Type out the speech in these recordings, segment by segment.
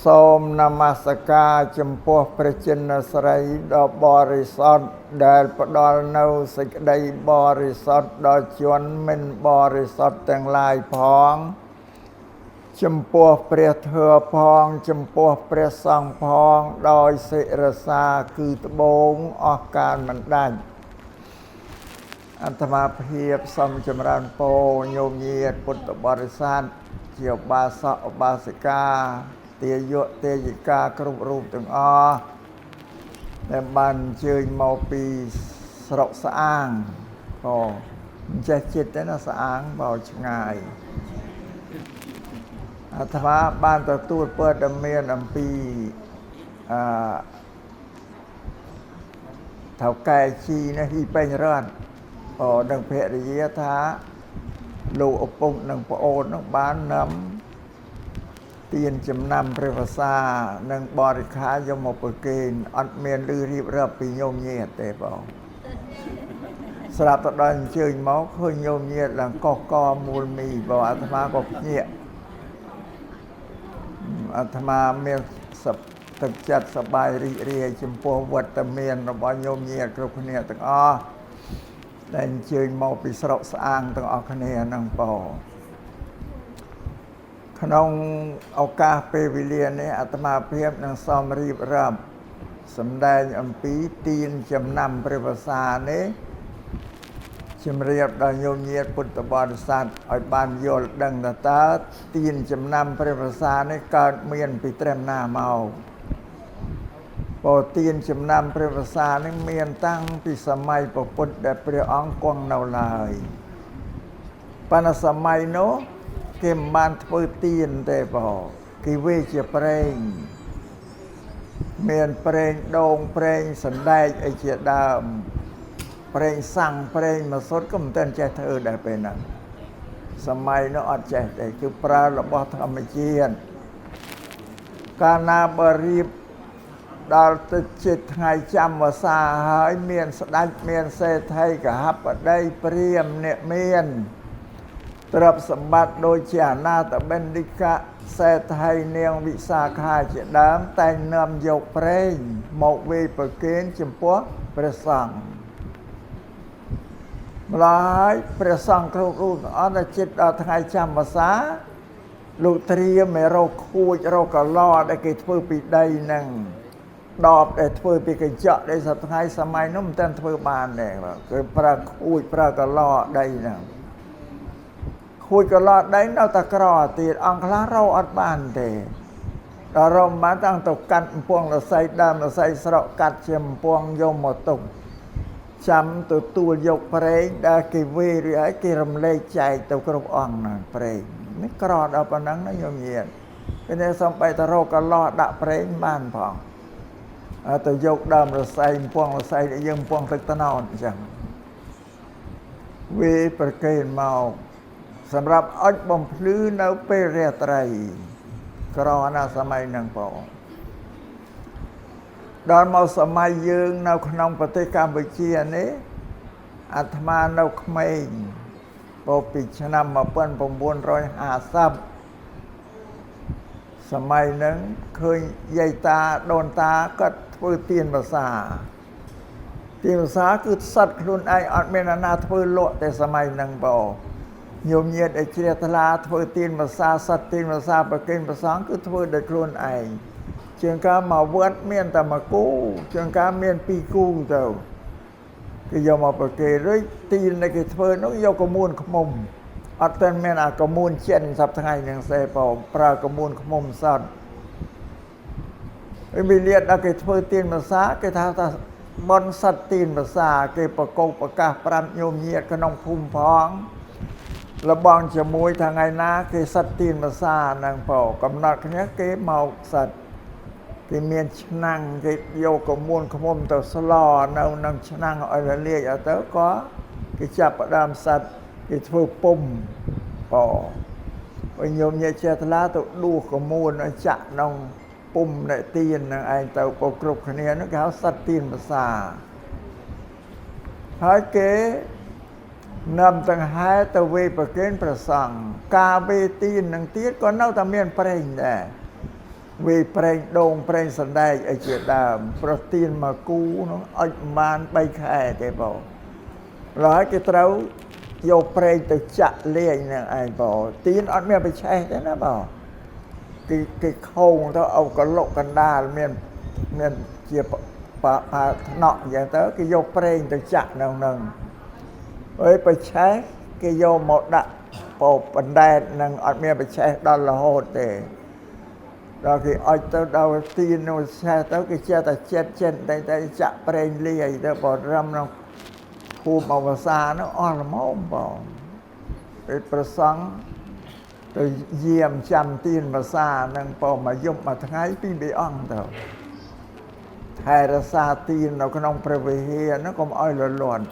សូមនមស្ការចំពោះព្រះជិនស្រីដ៏បរិសុទ្ធដែលផ្ដល់នៅសេចក្តីបរិសុទ្ធដល់ជនមិនបរិសុទ្ធទាំងឡាយផងចំពោះព្រះធម៌ផងចំពោះព្រះសង្ឃផងដោយសិរសាគឺត្បូងអស់កាលមិនដាច់អត្តមាភាពសូមចម្រើនពរញោមញាតពុទ្ធបរិស័ទជាឧបាសកឧបាសិកាទាយកទាយិកាគ្រប់រូបទាំងអស់ដែលបានអញ្ជើញមកពីស្រុកស្អាងក៏មិនចេះចិត្តទេណាស្អាងបើឆ្ងាយអាត្មាបានទទួលព័ត៌មានអំពីអឺថៅកែជីនេះហ៊ីពេញរតអូនឹងភរិយាថាលោកឪពុកនិងប្អូននឹងបាននាំទានចំណាំព្រះវសានិងបរិខាយកមកប្រគេនអត់មានលឺរៀបរាប់ពីញោមញាតទេបងស្រាប់ទៅដល់អញ្ជើញមកឃើញញោមញាតឡើងកោះកមូលមីបងអាត្មាក៏ភ្ញាក់អាត្មាមានសទឹកចិត្តសប្បាយរីករាយចំពោះវត្តមានរបស់ញោមញាតគ្រប់គ្នាទាំងអស់ដែលអញ្ជើញមកពីស្រុកស្អាងទាំងអស់គ្នាហ្នឹងបងក្នុងឱកាសពេលវេលានេះអាត្មាភាពនឹងសូមរៀបរាប់សម្ដែងអំពីទានចំណាំព្រះវសានេះជំរាបដល់ញោមញាតពុទ្ធបរិស័ទឲ្យបានយល់ដឹងថាតើទានចំណាំព្រះវសានេះកើតមានពីត្រឹមណាមកពោទានចំណាំព្រះវសានេះមានតាំងពីសម័យព្រះពុទ្ធដែលព្រះអង្គគង់នៅឡើយប៉ុន្តែសម័យនោះគេមិនបានធ្វើទានទេបងគេវាជាប្រេងមានប្រេងដូងប្រេងសណ្ដែកអីជាដើមប្រេងសាំងប្រេងម៉ាស៊ុតក៏មិនទាន់ចេះធ្វើដែរពេលហ្នឹងសម័យនោះអត់ចេះទេគឺប្រើរបស់ធម្មជាតិកាលណាបើរៀបដល់ទៅចិត្តថ្ងៃចាំវសាហើយមានស្ដេចមានសេដ្ឋីកហបតីព្រាហ្មណ៍អ្នកមានទ្រព្យសម្បត្តិដូចជាអនាថបណ្ឌិកៈសេដ្ឋីនាងវិសាខាជាដើមតែងនាំយកប្រេងមកវេប្រគេនចំពោះព្រះសង្ឃម្ល៉េះហើយព្រះសង្ឃគ្រប់រូបទាំងអស់ដល់ចិត្តដល់ថ្ងៃចាំវសាលោកត្រៀមឲ្យរកខួចរកកឡដែលគេធ្វើពីដីហ្នឹងដបដែលធ្វើពីកញ្ចក់ដែលសប្តាហ៍សម័យនោះមិនទាន់ធ្វើបានទេគឺប្រើខួចប្រើកឡដីហ្នឹងខួចកឡដីនៅតែក្រទៀតអង្គខ្លះរកអត់បានទេដល់រកបានតាំងទៅកាត់អំពងរស័យដើមរស័យស្រកកាត់ជាអំពងយកមកទុកចាំទទួលយកប្រេងដែលគេវេរួចហើយគេរំលែកចែកទៅគ្រប់អង្គហ្នឹងប្រេងនេះក្រដល់ប៉ុណ្ណឹងណាញោមញាតពេលនេះសំបីតរកកឡោះដាក់ប្រេងបានផងទៅយកដើមរស័យអំពងរស័យដែលយើងអំពងទឹកត្នោតអញ្ចឹងវេប្រគេនមកសម្រាប់អុចបំភ្លឺនៅពេលរាត្រីក្រណាសម័យហ្នឹងបងដល់មកសម័យយើងនៅក្នុងប្រទេសកម្ពុជានេះអាត្មានៅក្មេងពោពីឆ្នាំ1950សម័យហ្នឹងឃើញយាយតាដូនតាគាត់ធ្វើទានភាសាទានភាសាគឺសត្វខ្លួនឯងអត់មានអាណាធ្វើលក់តែសម័យហ្នឹងបងញោមញាតឲ្យជ្រះថ្លាធ្វើទានភាសាសត្វទានភាសាប្រគេនប្រសងគឺធ្វើដោយខ្លួនឯងជាងការមកវត្តមានតែមួយគូជាងការមានពីរគូទៅគេយកមកប្រគេនរួចទានដែលគេធ្វើនោះយកកមួនខ្មុំអត់ទាន់មានអាកមួនចិនសប្តាហ៍ថ្ងៃនឹងសេបងប្រើកមួនខ្មុំសត្វហើយវិលាដល់គេធ្វើទានភាសាគេថាថាបនសត្វទានភាសាគេប្រកោកប្រកាសប្រាប់ញោមញាតក្នុងភូមិផងលបងជាមួយថ្ងៃណាគេសិតទានភាសាហ្នឹងបងកំណត់គ្នាគេមកសិតគេមានឆ្នាំងគេយកកមួនខ្មុំទៅស្លនៅនឹងឆ្នាំងឲ្យរលាយអត់ទៅក៏គេចាប់ផ្ដើមសត្វគេធ្វើពុំបងឲ្យញោមញាតចេះថ្លាទៅដួសកមួនឲ្យចាក់ក្នុងពុំអ្នកទាននឹងឯងទៅប្រគ្រប់គ្នានោះគេហៅសត្វទានភាសាហើយគេនាំទាំងហែទៅវេប្រគេនព្រះសង្ឃការវេទាននឹងទៀតក៏នៅតែមានប្រេងដែរ វាយប្រេងដូងប្រេងសណ្ដែកអីជាដើមប្រទៀនមកគូនោះអុចប្រហែល3ខែទេបងហើយគេត្រូវយកប្រេងទៅចាក់លាយនឹងឯងបងទៀនអត់មានបច្ឆេះទេណាបងគេខោងទៅឲ្យកលុកកណ្ដាលមានមានជាបាថ្នាក់អញ្ចឹងទៅគេយកប្រេងទៅចាក់នៅនឹងហើយបច្ឆេះគេយកមកដាក់បបណ្ដែតនឹងអត់មានបច្ឆេះដល់រហូតទេដល់គេអុចទៅដល់ទៀននោះឆេះទៅគេចេះតែចិត្តចិត្តតែតែចាក់ប្រេងលាយទៅបើរំក្នុងភូមិអវសានោះអស់ល្មមបងពេលប្រសង់ទៅយាមចាំទៀនភាសានឹងបើមកយប់មួយថ្ងៃពីរបីអង្គទៅថែរក្សាទៀននៅក្នុងព្រះវិហារនោះកុំឲ្យលលាន់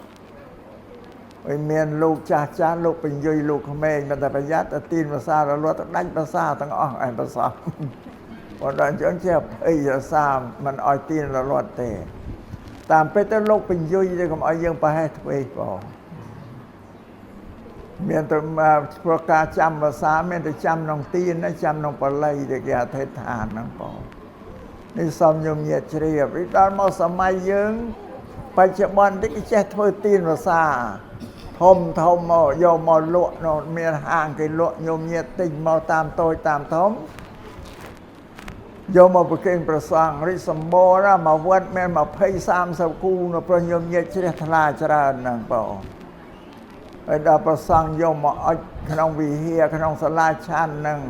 ហើយមានលោកចាស់ចាស់លោកបញ្ញុយលោកក្មេងមិនតែប្រយ័ត្នតែទៀនភាសាលលាន់ទៅដាច់ភាសាទាំងអស់ឯប្រសង់បើដល់អញ្ចឹងជាភ័យរក្សាមិនឲ្យទៀនលលាន់ទេតាមពេលទៅលោកបញ្ញុយទៅកុំឲ្យយើងប្រហែសធ្វេសបងមានតែប្រការចាំភាសាមានតែចាំក្នុងទៀនចាំក្នុងបល័យដែលគេអធិដ្ឋានហ្នឹងបងនេះសំញមញាតជ្រាបនេះដល់មកសម័យយើងបច្ចុប្បន្ននេះគេចេះធ្វើទៀនភាសាធំធំមកយកមកលក់នៅមានហាងគេលក់ញោមញាតទិញមកតាមតូចតាមធំយកមកប្រគេនព្រះសង្ឃរិសម្បូរណាមកវត្តមាន20 30គូនៅព្រះញោមញាតជ្រះថ្លាច្រើនហ្នឹងបងហើយដល់ព្រះសង្ឃយកមកអុចក្នុងវិហារក្នុងសាលាឆាន់ហ្នឹង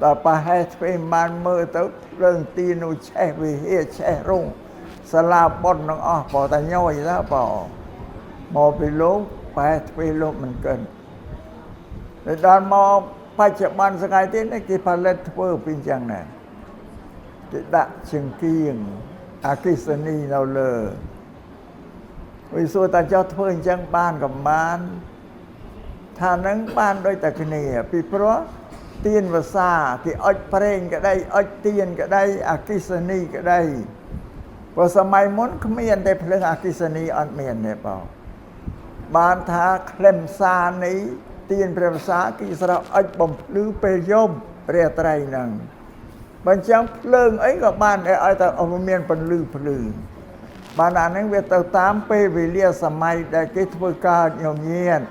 ដល់ប្រហែលធ្វើបានមើលទៅភ្លើងទីនោះឆេះវិហារឆេះរោងសាលាប៉ុននឹងអស់បើតែញយទៅបងមកពីលោកប្រហែលធ្វើលោកមិនកិនដល់មកបច្ចុប្បន្នថ្ងៃទៀតនេះគេផលិតធ្វើពីអញ្ចឹងណាគេដាក់ចង្គៀងអគ្គិសនីនៅលើវិសួរតាចោះធ្វើអញ្ចឹងបានក៏បានថានឹងបានដូចតែគ្នាពីព្រោះទៀនវសាគេអុចប្រេងក្តីអុចទៀនក្តីអគ្គិសនីក្តីព្រោះសម័យមុនគ្មានតែភ្លើងអគ្គិសនីអត់មានទេបងបានថាក្លឹមសារនេះទៀនព្រះវសាគេស្រោអុចបំភ្លឺពេលយប់រាត្រីហ្នឹងបើអញ្ចឹងភ្លើងអីក៏បានដែរឲ្យតែមានពន្លឺភ្លឺបានអាហ្នឹងវាទៅតាមពេលវេលាសម័យដែលគេធ្វើការញញៀន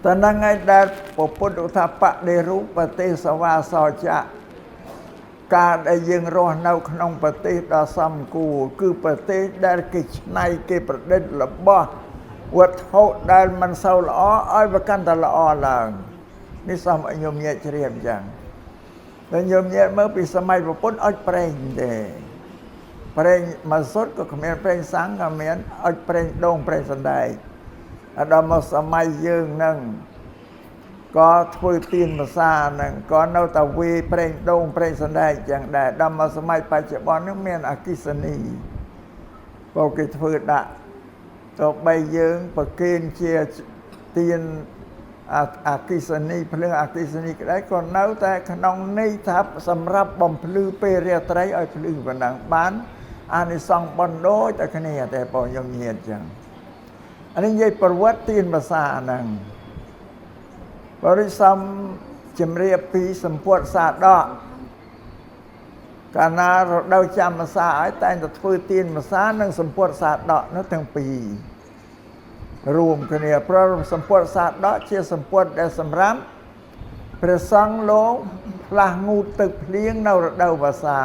តហ្នឹងឯងដែលពុទ្ធថាបដិរូបប្រទេសសវាសោចៈការដែលយើងរស់នៅក្នុងប្រទេសដ៏សំគួរគឺប្រទេសដែលគេច្នៃគេប្រឌិតរបស់វត្ថុដែលមិនសូវល្អឲ្យវាកាន់តែល្អឡើងនេះសូមឲ្យញោមញាតជ្រាបអញ្ចឹងតែញោមញាតមើលពីសម័យពុទ្ធអុចប្រេងទេប្រេងមកសុទ្ធក៏គ្មានប្រេងសាំងក៏មានអុចប្រេងដូងប្រេងសណ្ដែកដល់មកសម័យយើងហ្នឹងក៏ធ្វើទៀនភាសាហ្នឹងក៏នៅតែវាយប្រេងដូងប្រេងសណ្ដែកចឹងដែរដល់មកសម័យបច្ចុប្បន្នហ្នឹងមានអគ្គិសនីបើគេធ្វើដាក់ទៅបីយើងប្រគេនជាទៀនអគ្គិសនីភ្លើងអគ្គិសនីក្តីក៏នៅតែក្នុងន័យថាសម្រាប់បំភ្លឺពេលរាត្រីឲ្យភ្លឺប៉ុណ្ណឹងបានអានិសង្សបុណ្យដូចតែគ្នាតែបងខ្ញុំញាតចឹងអានេះនិយាយប្រវត្តិទៀនភាសាហ្នឹងបរិសំជំរាបពីសម្ពុតសាដកកាលណារដូវចាំភាសាឲ្យតែងតែធ្វើទៀនភាសានិងសម្ពុតសាដកនោះទាំងពីររួមគ្នាព្រោះសម្ពុតសាដកជាសម្ពុតដែលសម្រាប់ព្រះសង្ឃលោកផ្លាស់ងូតទឹកភ្លៀងនៅរដូវវស្សា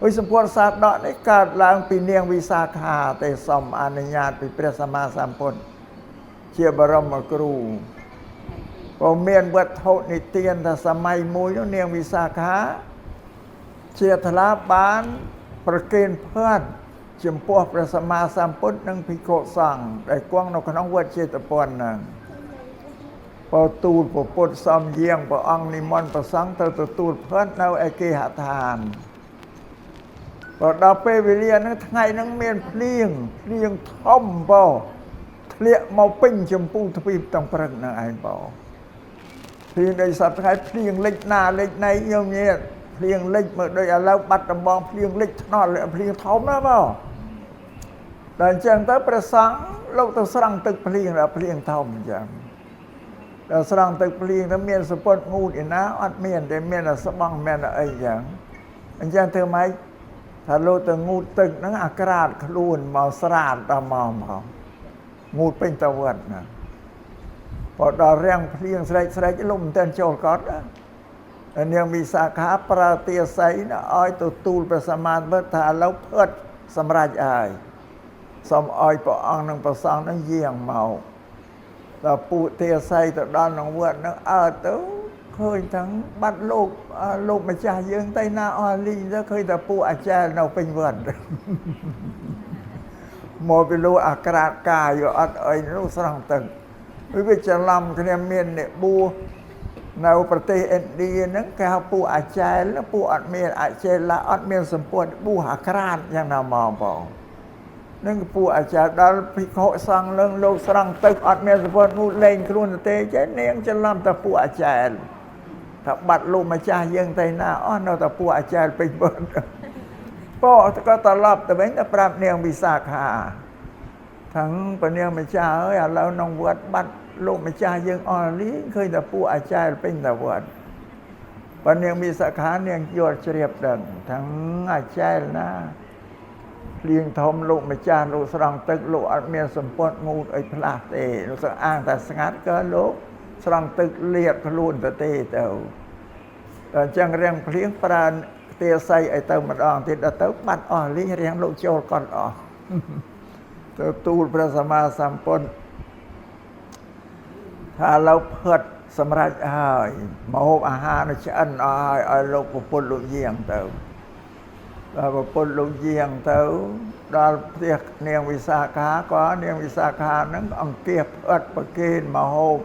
ហើយសម្ពុតសាដកនេះកើតឡើងពីនាងវិសាខាទេសំអនុញ្ញាតពីព្រះសម្មាសម្ពុទ្ធជាបរមគ្រូក៏មានវត្ថុនិទានថាសម័យមួយនោះនាងវិសាខាជាថ្លាបានប្រគេនភ័ណ្ឌចំពោះព្រះសម្មាសម្ពុទ្ធនិងភិក្ខុសង្ឃដែលគង់នៅក្នុងវត្តចេតពុនហ្នឹងបើទូលពុទ្ធសំយាងព្រះអង្គនិមន្តព្រះសង្ឃទៅទទួលភ័ណ្ឌនៅឯគេហដ្ឋានបើដល់ពេលវេលាហ្នឹងថ្ងៃហ្នឹងមានភ្លៀងភ្លៀងធំបើធ្លាក់មកពេញចម្ពូទ្វីបទាំងព្រឹកហ្នឹងឯងបើភ្លៀងដូចសប្តាហ៍ថ្ងៃភ្លៀងលិចណាលិចណៃញោមញាតភ្លៀងលិចមកដូចឥឡូវបាត់ដំបងភ្លៀងលិចថ្នល់ភ្លៀងធំណាស់បើដល់អញ្ចឹងទៅព្រះសង្ឃលោកទៅស្រង់ទឹកភ្លៀងដល់ភ្លៀងធំអញ្ចឹង ដល់ស្រង់ទឹកភ្លៀងទៅមានសពុតងូតឯណាអត់មានតែមានតែស្បង់មានតែអីចឹងអញ្ចឹងធ្វើម៉េចថាលោកទៅងូតទឹកហ្នឹងអាក្រាតខ្លួនមកស្រាតដល់មកមកងូតពេញទៅវត្តណា พอដល់រាំងភ្លៀងស្រែកស្រែកលោកមិនទាន់ចូលកត់ណានាងវិសាខាប្រើទាស័យណាឲ្យទៅទូលព្រះសម្មាសម្ពុទ្ធថាឥឡូវផឹតសម្រេចហើយសូមឲ្យព្រះអង្គនិងព្រះសង្ឃនឹងយាងមកដល់ពួកទាស័យទៅដល់ក្នុងវត្តនឹងអើទៅឃើញទាំងបាត់លោកលោកម្ចាស់យើងទៅណាអស់លីងទៅឃើញតែពួកអាចារ្យនៅពេញវត្ត មកពីលោកអាក្រាតកាយអត់អីនោះស្រង់ទឹកវាច្រឡំគ្នាមានអ្នកបួសនៅប្រទេសឥណ្ឌាហ្នឹងគេហៅពួកអាចារ្យពួកអត់មានអាចេឡាអត់មានសម្ពុតបួសអាក្រាតយ៉ាងណាមកបងនឹងពួកអាចារ្យដល់ភិក្ខុសង្ឃលើងលោកស្រង់ទឹកអត់មានសម្ពុតនោះលែងខ្លួនទេចេះនាងច្រឡំតែពួកអាចារ្យថាបាត់លោកម្ចាស់យើងទៅណាអស់នៅតែពួកអាចារ្យពេញវត្តពោក៏ត្រឡប់ទៅវិញទៅប្រាប់នាងវិសាខា ทั้งปะเนียงម្ចាស់អើយឥឡូវក្នុងវត្តបាត់លោកម្ចាស់យើងអស់លីងឃើញតែពួកអាចារ្យពេញតែវត្តពនាងវិសាខានាងយល់ជ្រាបដឹងទាំងអាចារ្យណាភ្លៀងធំលោកម្ចាស់លោកស្រង់ទឹកលោកអត់មានសម្ពត់ងូតអីផ្លាស់ទេលោកសអាងតែស្ងាត់ក៏លោកស្រង់ទឹកលាបខ្លួនទៅទេទៅដល់អញ្ចឹងរាំងភ្លៀងប្រើទាស័យឲ្យទៅម្ដងទៀតដល់ទៅបាត់អស់លីងរាំងលោកចូលកត់អស់ ទៅទូលព្រះសម្មាសម្ពុទ្ធថាឥឡូវផឹតសម្រេចហើយមកហូបអាហារនៅឆ្អិនអស់ហើយឲ្យលោកពុទ្ធលោកយាងទៅដល់ពុទ្ធលោកយាងទៅដល់ផ្ទះនាងវិសាខាក៏នាងវិសាខានឹងអង្គាសផឹតប្រគេនមកហូប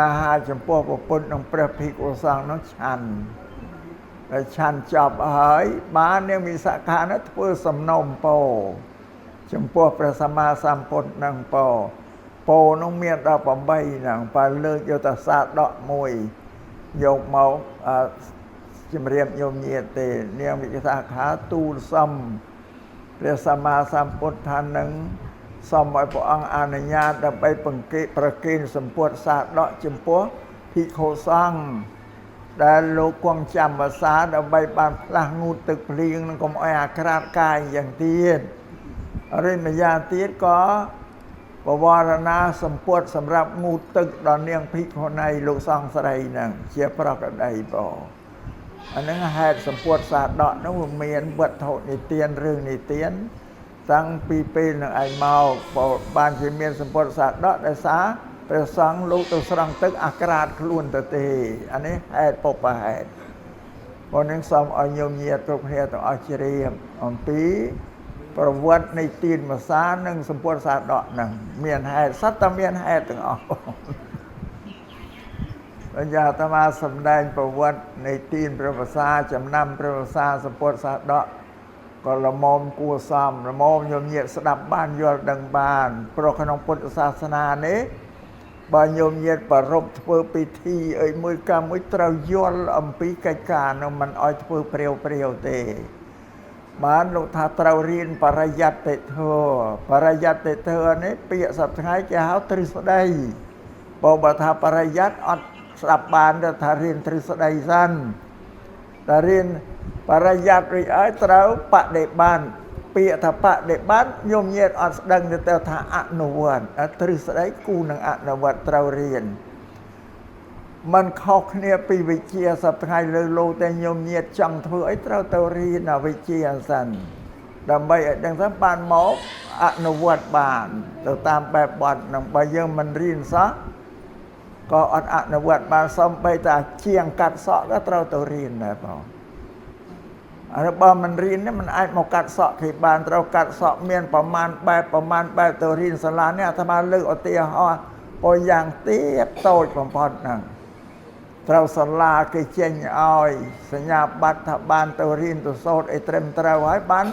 អាហារចំពោះពុទ្ធនិងព្រះភិក្ខុសង្ឃនោះឆាន់តែឆាន់ចប់ហើយបាននាងវិសាខានោះធ្វើសំណូមពរ ចំពោះព្រះសម្មាសម្ពុទ្ធនឹងពោពោនោះមានដល់8ហ្នឹងបើលើកយកតែសាដកមួយយកមកអឺជំរាបញោមញាតទេនាងវិសាខាទូលសំព្រះសម្មាសម្ពុទ្ធថានឹងសូមឲ្យព្រះអង្គអនុញ្ញាតដើម្បីបង្កេប្រគេនសម្ពុទ្ធសាដកចំពោះភិក្ខុសង្ឃដែលលោកគង់ចាំវសាដើម្បីបានផ្លាស់ងូតទឹកភ្លៀងនឹងកុំឲ្យអាក្រាតកាយយ៉ាងទៀត រិម្យ៉ាងទៀតក៏បវរណាសម្ពុតសម្រាប់ងូតទឹកដល់នាងភិក្ខុនីលោកសង្ឃស្រីហ្នឹងជាប្រកដីបងអាហ្នឹងហេតុសម្ពុតសាដកនោះវាមានវត្ថុនិទានរឿងនិទានតាំងពីពេលនឹងឯងមកបើបានជាមានសម្ពុតសាដកដោយសារព្រះសង្ឃលោកទៅស្រង់ទឹកអាក្រាតខ្លួនទៅទេអានេះហេតុបុព្វហេតុព្រោះនឹងសូមឲ្យញោមញាតិគ្រប់គ្នាទាំងអស់ជ្រាបអំពី ប្រវត្តិនៃទានមសានិងសម្ពុទ្ធសាដកហ្នឹងមានហេតុសត្វតែមានហេតុទាំងអស់បញ្ញអាត្មាសម្ដែងប្រវត្តិនៃទានព្រះភាសាចំណាំព្រះភាសាសម្ពុទ្ធសាដកក៏ល្មមគួសមល្មមញោមញាតិស្ដាប់បានយល់ដឹងបានព្រោះក្នុងពុទ្ធសាសនានេះបើញោមញាតិប្រារព្ធធ្វើពិធីអីមួយកម្មមួយត្រូវយល់អំពីកិច្ចការនោះមិនឲ្យធ្វើព្រាវព្រាវទេ បានលោកថាត្រូវរៀនបរិយត្តិធម៌បរិយត្តិធម៌នេះពាក្យសប្តាហ៍ថ្ងៃគេហៅទ្រឹស្ដីបើថាបរិយត្តិអត់ស្ដាប់បានទេថារៀនទ្រឹស្ដីសិនតែរៀនបរិយត្តិរួចហើយត្រូវបដិបត្តិពាក្យថាបដិបត្តិញោមញាតអត់ស្ដឹងទៅថាអនុវត្តទ្រឹស្ដីគូនឹងអនុវត្តត្រូវរៀន มันខុសគ្នាពីវិជ្ជាសប្តាហ៍លើលោកតែញោមញាតចង់ធ្វើអីត្រូវទៅរៀនអវិជ្ជាសិនដើម្បីឲ្យដឹងថាបានមកអនុវត្តបានទៅតាមបែបបទនឹងបើយើងមិនរៀនសោះក៏អត់អនុវត្តបានសំបីតែជាងកាត់សក់ក៏ត្រូវទៅរៀនដែរបងអរបើមិនរៀននេះมันអាចមកកាត់សក់គេបានត្រូវកាត់សក់មានប្រមាណបែបប្រមាណបែបទៅរៀនសាលានេះអាត្មាលើកឧទាហរណ៍ព្រោះយ៉ាងទៀបតូចបំផុតហ្នឹង ត្រូវសាលាគេចេញឲ្យសញ្ញាបត្រថាបានទៅរៀនទៅសូត្រអីត្រឹមត្រូវហើយបាន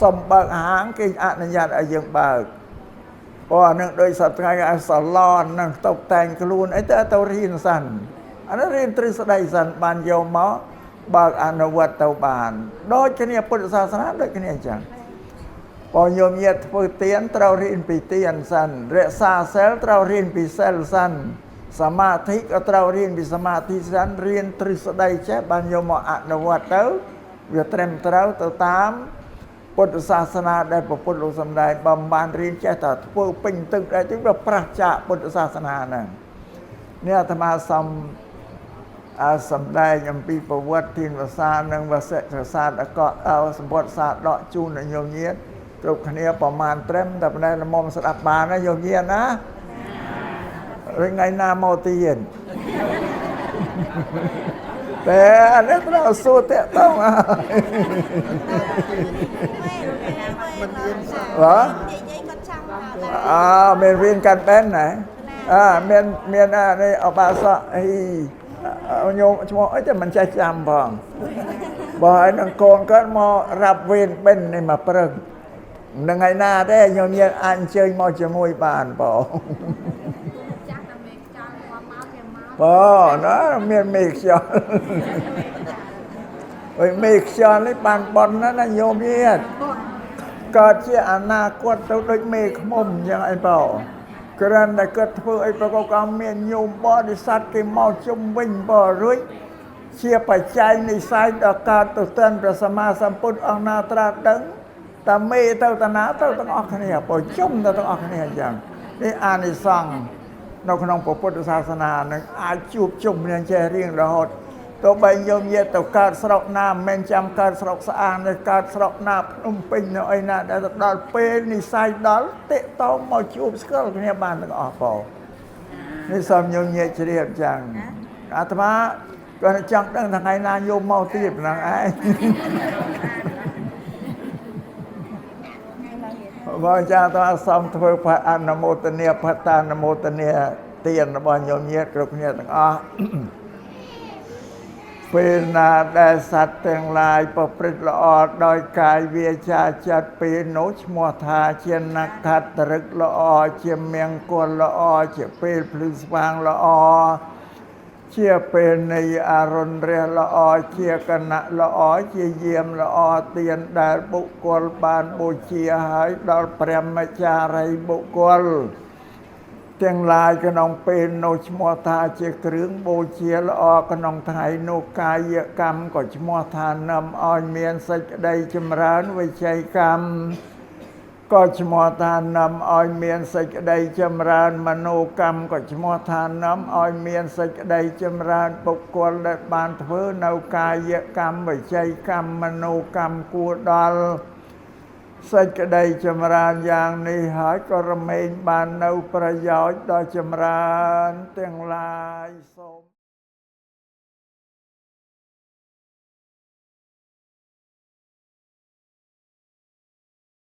សុំបើកហាងគេអនុញ្ញាតឲ្យយើងបើកព្រោះអានឹងដូចសប្តាហ៍គេឲ្យសាឡននឹងតុបតែងខ្លួនអីទៅទៅរៀនសិនអានោះរៀនទ្រឹស្ដីសិនបានយកមកបើកអនុវត្តទៅបានដូចគ្នាពុទ្ធសាសនាដូចគ្នាអញ្ចឹងបើញោមញាតធ្វើទានត្រូវរៀនពីទានសិនរក្សាសិលត្រូវរៀនពីសិលសិន សមាធិក៏ត្រូវរៀនពីសមាធិសិនរៀនទ្រឹស្ដីចេះបានយកមកអនុវត្តទៅវាត្រឹមត្រូវទៅតាមពុទ្ធសាសនាដែលព្រះពុទ្ធលោកសម្ដែងបើមិនបានរៀនចេះតែធ្វើពេញទឹកដែរទៅវាប្រះចាកពុទ្ធសាសនាហ្នឹងនេះអាត្មាសំអាសម្ដែងអំពីប្រវត្តិទានវសានិងវសិទ្ធសាដកសម្បត្តិសាដកជូនដល់ញោមញាតគ្រប់គ្នាប្រមាណត្រឹមតែប៉ុណ្ណេះល្មមស្ដាប់បានណាញោមញាតណា រួចថ្ងៃណាមកទៀតតែអានេះត្រូវសួរតាក់តង មិនរៀនសោះ បាទ និយាយគាត់ចាំមកដែរ អើមានរៀនកាន់បែនណាអើមានមានអានេះអបាសកអីញោមឈ្មោះអីតែមិនចេះចាំផងបើឲ្យនឹងកូនគាត់មករាប់វេនបិណ្ឌនេះមកព្រឹកនឹងថ្ងៃណាទេញោមញាតអាចអញ្ជើញមកជាមួយបានបង ចាស់តែមេខ្យល់មកមកគេមក បងណាមានមេខ្យល់អុយមេខ្យល់នេះបានបនណាស់ណាញោមញាតកើតជាអនាគតទៅដូចមេខ្មុំអញ្ចឹងអីបងគ្រាន់តែគាត់ធ្វើអីប្រកបកម្មមានញោមបរិស័ទគេមកជុំវិញបរួចជាបច្ច័យនិស័យដល់កើតទៅទាន់ព្រះសម្មាសម្ពុទ្ធអង្គណាត្រាស់ដឹងតាមេទៅតាណាទៅទាំងអស់គ្នាបើជុំទៅទាំងអស់គ្នាអញ្ចឹងនេះអានិសង្ស នៅក្នុងពុទ្ធសាសនានឹងអាចជួបជុំគ្នាចេះរៀងរហូតទោះបីញោមយាទៅកើតស្រុកណាមិនមែនចាំកើតស្រុកស្អាងទេកើតស្រុកណាភ្នំពេញនៅអីណាដែលទៅដល់ពេលនិស័យដល់តិតងមកជួបស្គាល់គ្នាបានទាំងអស់បងនេះសូមញោមញាជ្រាបចឹងអាត្មាគាត់ចង់ដឹងថ្ងៃណាញោមមកទៀតហ្នឹងឯង បងចាតើសូមធ្វើផអនុមោទនាភតានុមោទនាទានរបស់ញោមញាតគ្រប់គ្នាទាំងអស់ ពេលណាដែលសត្វទាំងឡាយប្រព្រឹត្តល្អដោយកាយវាចាចិត្តពេលនោះឈ្មោះថាជានក្ខត្តរិកល្អជាមង្គលល្អជាពេលភ្លឺស្វាងល្អជាពេលនៃអរុណរះល្អជាគណៈល្អជាយាមល្អទានដែលបុគ្គលបានបូជាហើយដល់ព្រះមច្ចារីបុគ្គល ទាំងឡាយក្នុងពេលនោះឈ្មោះថាជាគ្រឿងបូជាល្អក្នុងថ្ងៃនោះកាយកម្មក៏ឈ្មោះថានាំឲ្យមានសេចក្តីចម្រើនវិជ័យកម្មក៏ឈ្មោះថានាំឲ្យមានសេចក្តីចម្រើនមនោកម្មក៏ឈ្មោះថានាំឲ្យមានសេចក្តីចម្រើនបុគ្គលដែលបានធ្វើនៅកាយកម្មវិជ័យកម្មមនោកម្មគួរដល់ សេចក្តីចម្រើនយ៉ាងនេះហើយក៏រមែងបាននៅប្រយោជន៍ដ៏ចម្រើនទាំងឡាយសូម